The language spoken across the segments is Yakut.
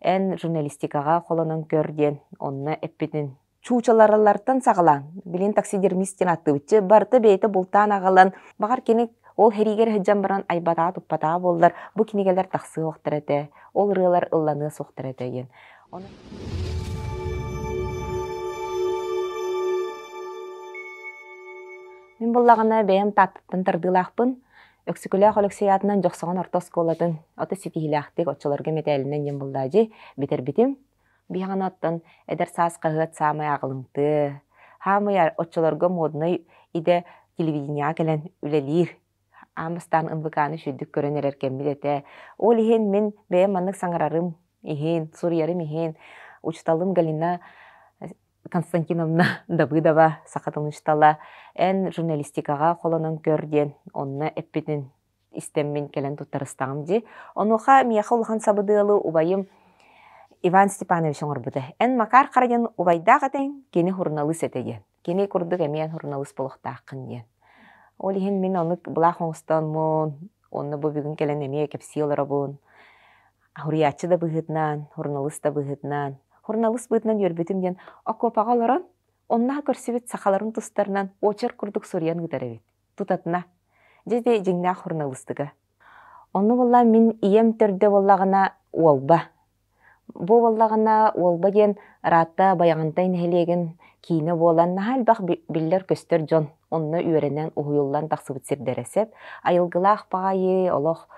Эн журналистикаҕа холонон көр диэн онно эппитин чуучаларалартан саҕалаан, билин таксидермист диэн ааттыыбытчы, барыта бэйэтэ бултаан аҕалан, баҕар кини ол сэриигэр сылдьан баран айбатаҕа туппатаҕа буоллар, бу кинигэлэр тахсыа суохтар этэ, ол ырыалар ылланыа суохтар этэ диэн. Ону Мин буллаҕына бэйэм Тааттаттан тардыылаахпын. Өксөкүлээх Өлөксөй аатынан Дьохсоҕон орто оскуолатын ото ситиһиилээхтик оччолорго мэтээлинэн диэн буллаадьы бүтэрбитим. Биһиэхэ оттон Эдэр саас хаһыат саамай аҕылымтыа, хаамый оччолорго муодунай идэ телевидениеҕа кэлэн үлэлиир. Аан бастаан НВК-ны үчүгдүк көрөн эрэр кэммит этэ. Ол иһин мин бэйэм маннык саҥарарым иһин, суруйарым иһин учууталым Галина Константиновна Давыдова саха тылын учуутала эн журналистикаҕа холонон көр диэн онно эппитин истэммин кэлэн туттарыстаҕым дии. Онуоха миэхэ улахан сабыдыалы убайым Иван Степанович оҥорбута. Эн Макар Хара диэн убайдаах этиҥ, кини суруналыыс этэ диэн. Кини курдук эмиэ суруналыыс буолуохтааххын диэн. Ол иһин мин ону былаах оҥостоммун, онно бу бүгүн кэлэн эмиэ кэпсии олоробун. Суруйааччы да быһыытынан, суруналыыс да быһыытынан. Суруналыыс быһыытынан үөрбүтүм диэн окуопаҕа олорон, онно көрсүбүт сахаларын тустарынан очерк курдук суруйан ыытар эбит. Тутатына. Дьэ ити дьиҥнээх суруналыыстыга. Онно буолла мин ийэм төрдө буоллаҕына Уолба. Бу буоллаҕына Уолба диэн ыраатта Байаҕантай нэһилиэгин киинэ буолан наһаа элбэх биллэр-көстөр дьон онно үөрэнэн уһуйуллан тахсыбыт сирдэрэ сөп. Айылгылаах баҕайы олох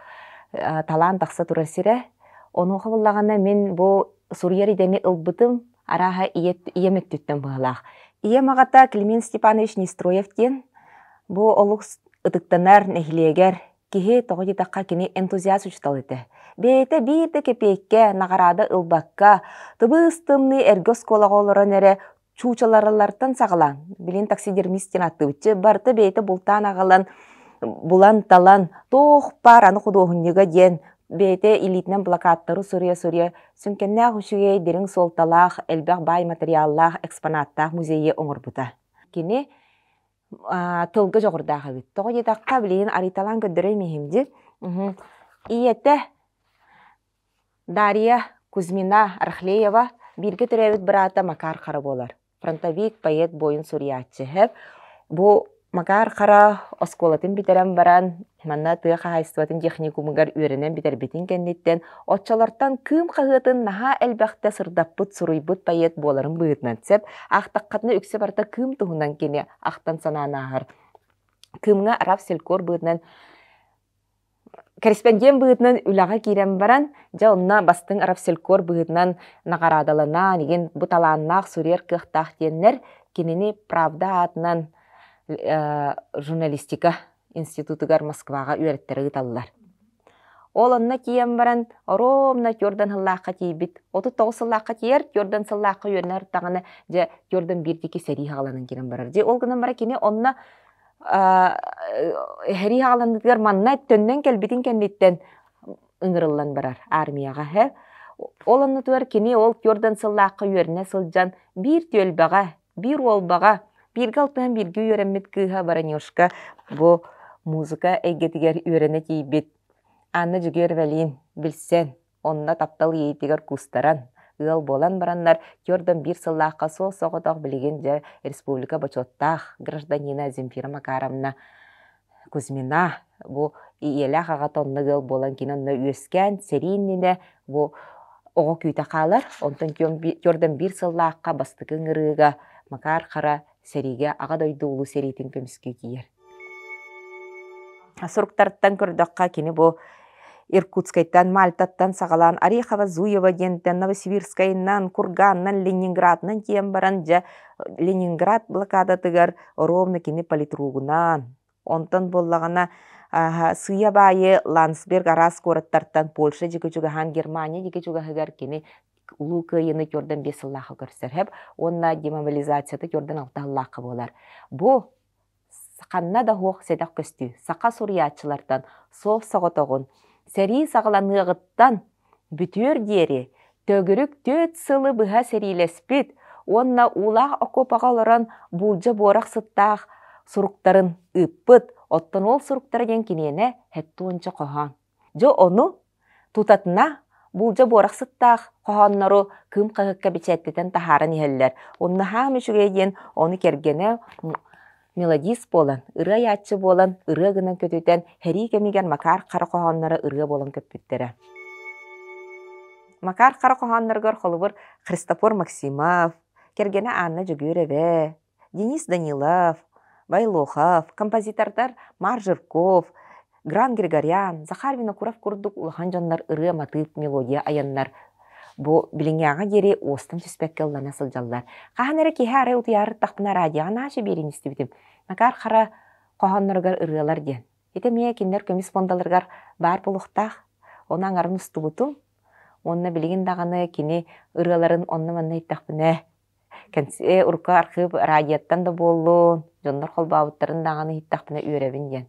талаан тахса турар сирэ. Онуоха буоллаҕына мин бу суруйар идэни ылбытым арааһа ийэм өттүттэн быһалаах. Ийэм аҕата Климент Степанович Нестроев диэн бу олус ытыктанар нэһилиэгэр киһи тоҕо диэтэххэ кини энтузиаст учуутал этэ. Бэйэтэ биир да кэпиэккэ наҕараада ылбакка, тыбыс-тымныы эргэ оскуолаҕа олорон эрэ чуучаларалартан саҕалаан, билин таксидермист диэн ааттыыбытчы, барыта бэйэтэ бултаан аҕалан, булан-талан, туох баар аны худуоһунньуга диэн бэйэтэ илиитинэн плакаттары суруйа-суруйа сүҥкэннээх үчүгэй, дириҥ суолталаах, элбэх баай матырыйааллаах, экспонаттаах музейы оҥорбута. Кини тылга дьоҕурдаах эбит. Тоҕо диэтэххэ, билигин арыйталаан көрдөрөйм иһим дии. Ийэтэ Дарья Кузьмина Рахлеева бииргэ төрөөбүт быраата Макар Хара буолар. Фронтовик, поэт, буойун суруйааччы. Бу Макар Хара оскуолатын бүтэрэн баран, манна тыа хаһаайыстыбатын техникумугар үөрэнэн бүтэрбитин кэнниттэн, оччолортон Кыым хаһыатын наһаа элбэхтэ сырдаппыт, суруйбут поэт буоларын быһыытынан сөп, аахтаххытына үксэ барыта Кыым туһунан кини ахтан санаан ааһар. Кыымҥа Рафселькор быһыытынан Кэриспэндиэн быһыытынан үлэҕэ киирэн баран, дьэ онно бастыҥ рафселькор быһыытынан наҕараадаланаан, игин бу талааннаах суруйар кыахтаах диэннэр кинини Правда аатынан журналистика институтугар Москваҕа үөрэттэрэ ыыталлар. Ол онно тиийэн баран, оруобуна Тёрдан сыллаахха тиийбит. 39 сыллаахха тиийэр, Тёрдан сыллаахха үөрэнэр даҕаны, дьэ Тёрдан биир диэки сэрии хаҕаланан киирэн барар. Дьэ ол гынан баран кини онно Эһэрии хааланыытыгар манна төннөн кэлбитин кэнниттэн ыҥырыллан барар армияҕа һэ. Ол оннутугар кини ол түөртэн сыллаахха үөрэнэ сылдьан биир түөлбэҕэ, биир уолбаҕа, бииргэ алтыһан бииргэ үөрэммит кыыһа Воронежка бу музыка эйгэтигэр үөрэнэ тиийбит Анна Дьөгүөрэбэлиин билсэн Онно таптал иэйиитигэр куустаран, ыал буолан бараннар, Тёрдон биир сыллаахха суос-соҕотох билигин дьэ республика бочуоттаах гражданина Земфира Макаровна Кузьмина бу ийэлээх аҕата онно ыал буолан кини онно үөскээн сэрии иннинэ бу оҕо күүтэ хаалар. Онтон Тёрдон биир сыллаахха бастакы ыҥырыыга Макар Хара сэриигэ Аҕа дойду Улуу сэриитин көмүскүү тиийэр. Суруктарыттан көрдөххө, кини бу Иркутскайтан, Мальтаттан саҕалаан Орехово-Зуево диэнтэн Новосибирскайынан, Курганынан, Ленинградынан тиийэн баран, дьэ, Ленинград блокадатыгар ровно кини политругунан, онтон буоллаҕына сыыйа баайы Ландсберг араас куораттартан Польша диэки чугаһаан, Германия диэки чугаһыгар кини Улуу Кыайыыны төрдөн биэс сыллаахха көрсөр сөп уонна демобилизацията төрдөн алта сыллаахха буолар. Бу ханна да суох сэдэх көстүү. Саха суруйааччылартан суох соҕотоҕун сэрии саҕаланыаҕыттан бүтүөр диэри төгүрүк түөрт сылы быһа сэриилэспит уонна уулаах окуопаҕа олорон буулдьа буорах сыттаах суруктарын ыыппыт. Оттон ол суруктара диэн киниэнэ сэттэ уонча хоһоон. Дьэ ону тутатына Буулдьа буорах сыттаах хоһооннору Кыым хаһыакка бэчээттэтэн таһааран иһэллэр. Онно хаам үчүгэй диэн ону кэргэнэ мелодист буолан, ырыа айааччы буолан, ырыа гынан көтүтэн, сэрии кэмигэр Макар Хара хоһоонноро ырыа буолан көппүттэрэ. Макар Хара хоһоонноругар холобур Христофор Максимов, кэргэнэ Анна Дьөгүөрэбэ, Денис Данилов, Байлохов, композитордар Мар Жирков, Гран Григорян, Захар Винокуров курдук улахан дьоннор ырыа матыып мелодия айаннар бу билиҥҥээҕи диэри уостан түспэккэ ыллана сылдьаллар. Хаһан эрэ киһи арай утуйаарыттахпына радиоҕа наача биэриини истибитим. Макар Хара хоһоонноругар ырыалар диэн. Ити эмиэ кинилэр көмүс фондаларыгар баар буолуохтаах. Ону аҥарын устубутум. Уонна билигин даҕаны кини ырыаларын онно-манна иһиттэхпинэ Кэнсиэ урукку архыып радиоттан да буоллун, дьоннор холбообуттарын даҕаны иһиттэхпинэ үөрэбин диэн.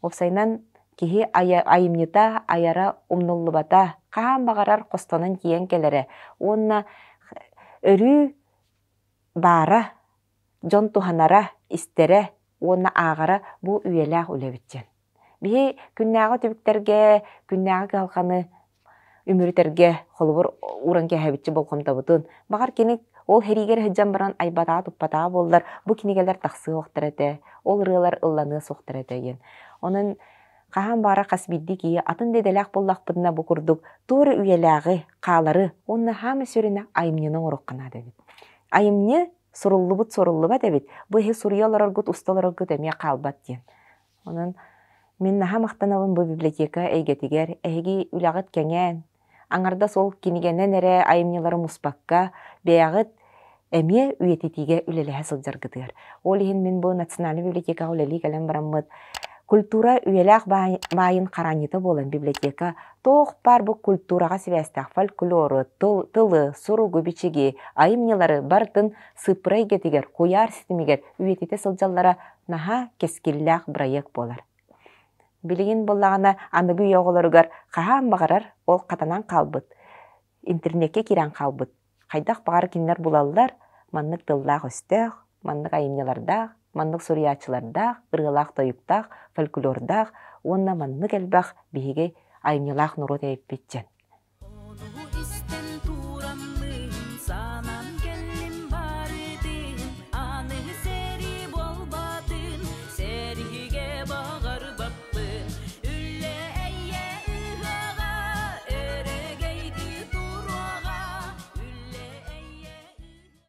Уопсайынан, киһи айымньыта айара умнуллубата, хаһан баҕарар хостонон тиийэн кэлэрэ уонна өрүү баара, дьон туһанара, истэрэ уонна ааҕара бу үйэлээх үлэбит диэн. Биһи күннээҕи түбүктэргэ, күннээҕи кыһалҕаны үмүрүтэргэ холобур ууран кээһэбиччи болҕомтобутун баҕар кини ол сэриигэр сылдьан баран айбатаҕа туппатаҕа буоллар бу кинигэлэр тахсыа суохтар этэ ол ырыалар ылланыа суохтар этэ диэн онон хаһан баара хас биирдии киһи атын да идэлээх буоллахпытына бу курдук туора үйэлээҕи хаалары уонна хаама сүрүнэ айымньыны оҥоруохха наада эбит айымньы суруллубут суруллубат эбит бу иһи суруйа олороргут уста олороргут эмиэ хаалбат диэн Онон мин наһаа махтанабын бу библиотека эйгэтигэр. Эһиги үлэҕит кэҥээн, аҥардас ол кинигэнэн эрэ айымньылары муспакка, бэйэҕит эмиэ үйэтитиигэ үлэлэһэ сылдьаргытыгар. Ол иһин мин бу национальнай библиотекаҕа үлэлии кэлэн бараммыт культура үйэлээх баайын хараанньыта буолан библиотека туох баар бу культураҕа сибээстээх фольклору, тылы, суругу-бичиги, айымньылары барытын сыыппара эйгэтигэр, куйаар ситимигэр үйэтитэ сылдьаллара наһаа кэскиллээх бырайыак буолар. Билигин буоллаҕына аныгы үйэ оҕолоругар хаһан баҕарар ол хатанан хаалбыт, интернеккэ киирэн хаалбыт. Хайдах баҕар кинилэр булаллар, маннык тыллаах-өстөөх, маннык айымньылардаах, маннык суруйааччылардаах, ырыалаах-тойуктаах, фольклордаах уонна маннык элбэх биһиги айымньылаах норуот эбиппит диэн.